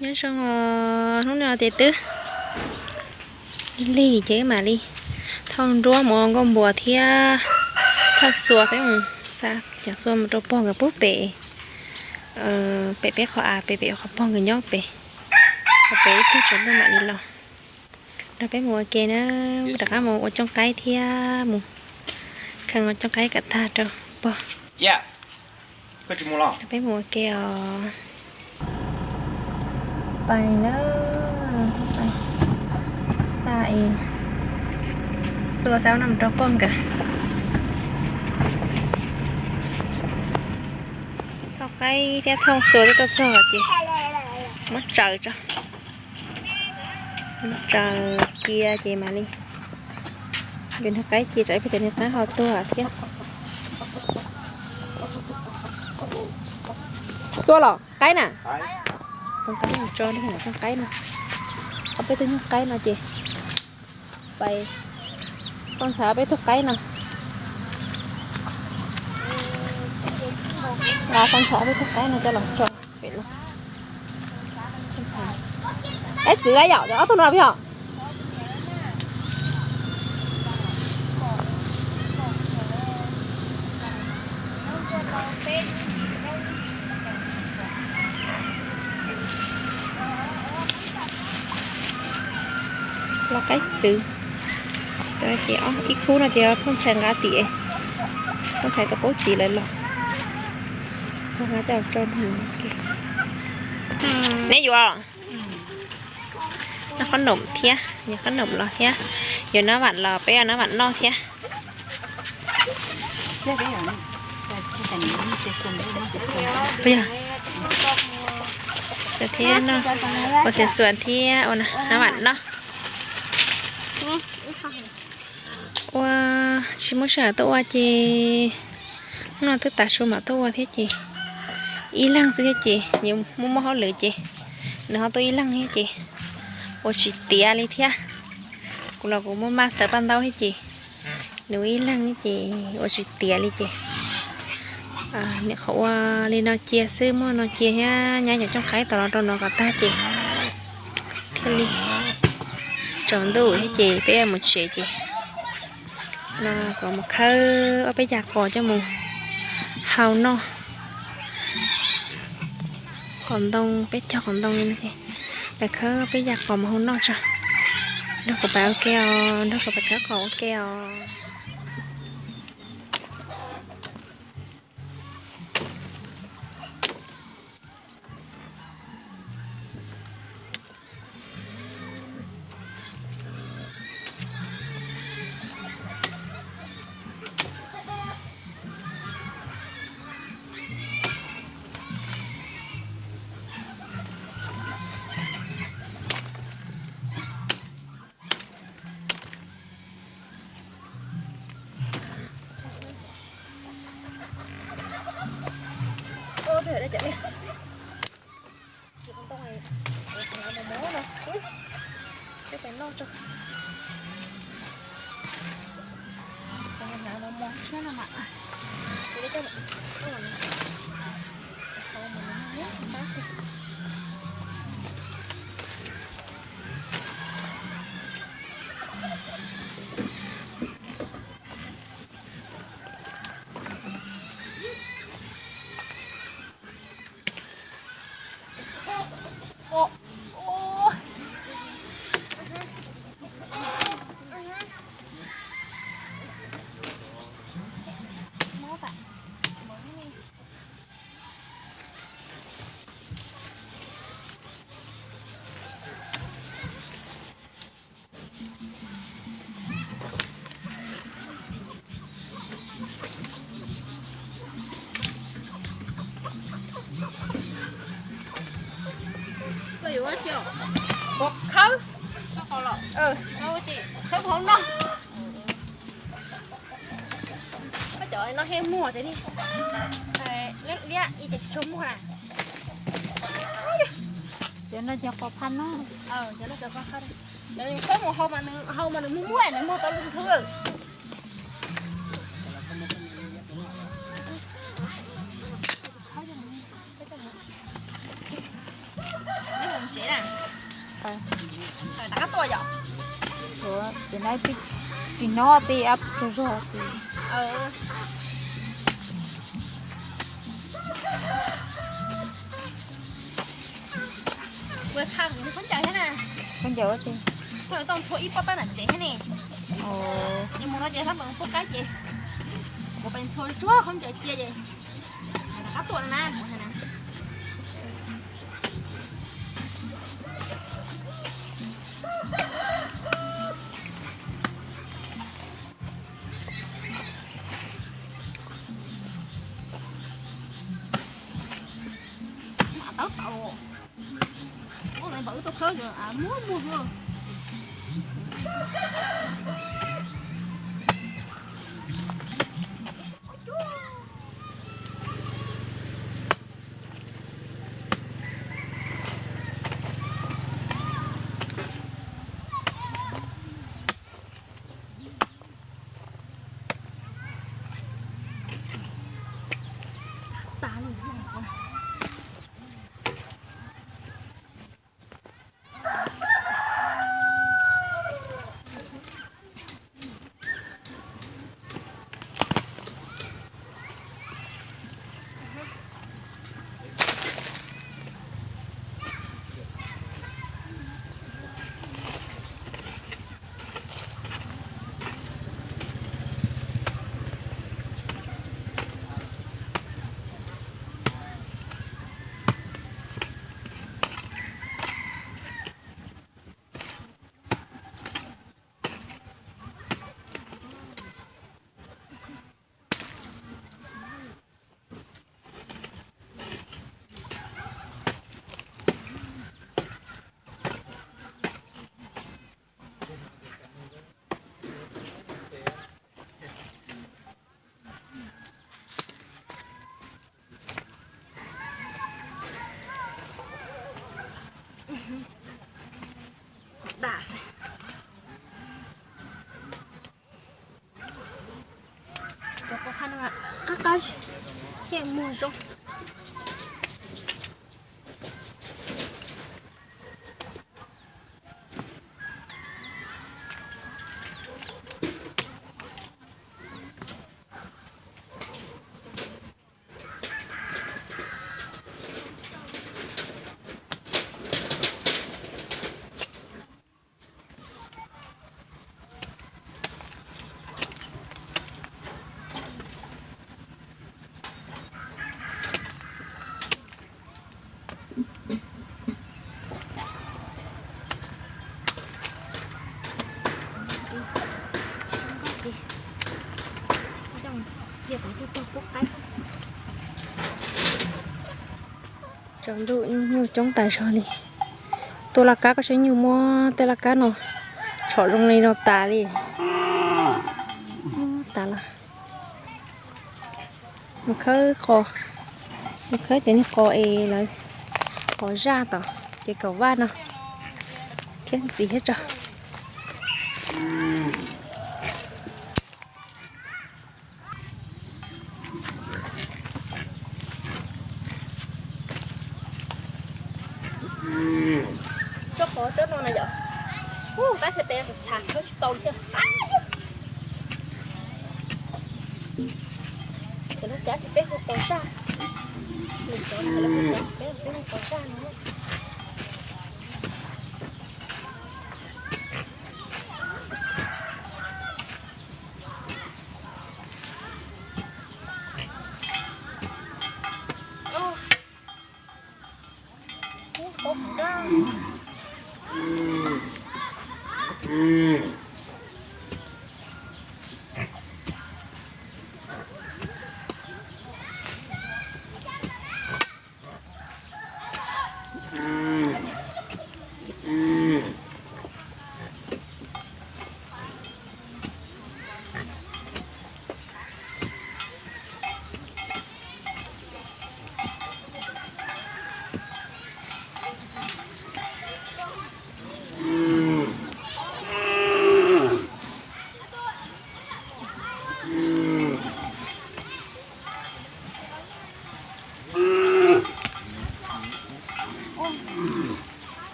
Nyob zoo os, hnub no ces twb lig lig ces wb mam li thauj nruab mus ua nkuaj npua thiab thauj xua peb mus xa cov xua mus rau pog nkawd pub pem, pem peb qhov av pem, pem qhov pog nkawd nyob pem, qhov pem ib pliag tsaus ntuj mam li los. Nrog peb mus ua ke na, rov qab mus ua cooj qaib thiab mus khaws ua cooj qaib kom tag rau pog. Nrog peb mus ua ke os. Pais na, xa es xua xa no mus rau pog nkawd. Thauj qaib thiab thauj xua twb tuaj txog ces muab tsaws tso. Tsaws cia ces mam li yuav nrog qaib cia tsam ib pliag cov niag qaib ho tuag thiab. Xua los qaib na. Tso qaib no, tso qaib no. Ob peb tug nyuag qaib no ces pais, koj ntxhais ob peb tug qaib no. Koj ntxhais ob peb tug qaib no coj los tso pem los. Qaib txwv a yom, cov ob tug no peb yom. Los qaib txwv. Ces ib khub no ces phooj ntxhais nqa tim, phooj ntxhais tus qub txiv lawv los, nqa coj tso. Neb yuav noj qhob noom thiab, yuav qhob noom los thiab, yuav nab vam los peb nab vam noj thiab. Thiab ua xeev xuas thiab ua nab vam noj. Ua tsis muaj sij hawm tuaj ua ces hnub no twb tav su mam tuaj ua thiab ces ib leeg xwb thiab ces nws muaj muaj hauj lwm ces nws ho tuaj ib leeg thiab ces ua tsis tiav li thiab. Kuv los kuv muaj maj xaws paj ntaub thiab ces nws ua ib leeg thiab ces ua tsis tiav li ces nim qhov ua li no cia xwb, muaj no cia thiab nyab cov cooj qaib tom los rau no kom tag ces thiaj li tsaus ntuj thiab ces peb mus tsev ces no kom mus khawb ob peb yas qos coj mus hau noj. Qos ntoo, peb cog qos ntoo li no ces pais khawb peb yas qos mus hau noj tso. Nrog kuv pais ua ke os, nrog kuv pais khawb qos ua ke os. Khawb, khawb hauv no. Cov no he muag tiag li. Liab ib ces tsis tshua muag na. Cov no cov qos phaj no. Cov no cov qos phaj. Cov nws khawb mus hau mas nws hau mas nws muag muag nws muag tau lub nthwv. Rov qab tuaj yom. Ua ces nab tsis nyob tej ab tsaug zog ces. Khaub ncaws thiab na. Khaub ncaws tsis. Tau ntxhua ib pob tawb nram tsev thiab ne. Ces mus no ces hab mus pub qaib ces kuv pais ntxhua tsuag khaub ncaws cia ces rov qab tuaj na. Mam tau tau. Ua npawv tuaj khawb muag muag. Qab qab thiaj muag zoo. Tsaus ntuj nyuj coob tas zog li. Tua laj kab koj saib nyuj muab tej laj kab no tshom zoo li no tas li. Tas lawm. Mus khawb qos, mus khawb cov niag qos es lawv qos zaj tom ces kaum vaj no thiab ntxiv thiab tso. Tsob qos tsob no na yom. Ub, qab xyov tes txhav khawb tsis tau thiab. Cov laj kab sis peb hu qos zaj. Nws cov no lawv hu peb peb hu qos zaj no.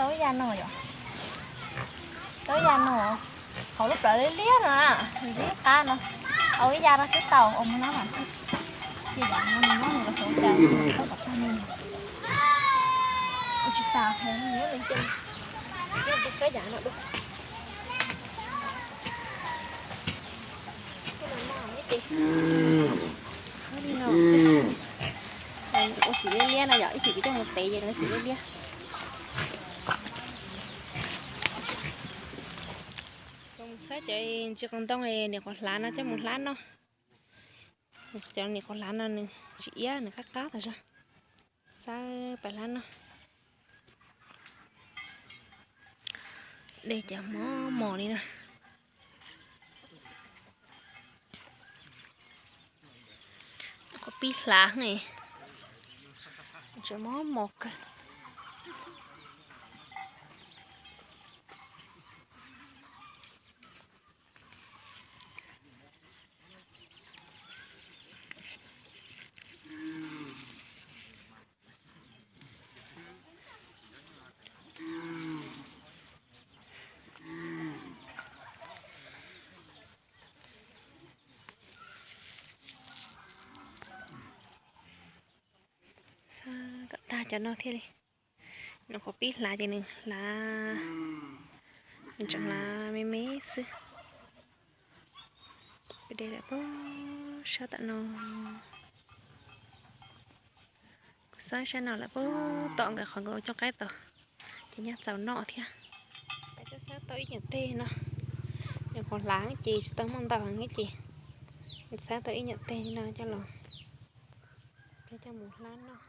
Tau ib ya no yom. Tau ib ya no. Hauv lub plawv liab liab no, ntxiv qab no. Tau ib ya no twb tau, ua mus no. Ces yam no nws nyob nws los xyov cas, ua tsis tas, ua tsis tas heev li ces. Kab yam no dua. Ua xim liab liab no yom, ib chim kuv coj mus tev ces nws xim liab liab. Xab cov ntsis qos ntoo niam qhuav hlav no coj mus hlab noj. Cov niam qhuav hlav no nws tsis iab, nws qab qab tas zog. Xab pais hlab noj. Dej cas mos mos li na. Qhov pib hlav ne, tseem mos mos kawg. Xab kom tag cov no thiaj li. Nws qhov pib hlav ces nws hlav, nws tseem hlav me me xwb. Peb de lawm pem sab tom no. Kuv xab sab no lawm pem tom nkawd qhov nkawd ua coj qaib tod, ces nyaj txaus noj thiab. Xab tau ib nyuam teg no, nws qhuav hlav ces tsis tau muaj ntau heev ces xab tau ib nyuam teg no coj los, coj mus hlab noj.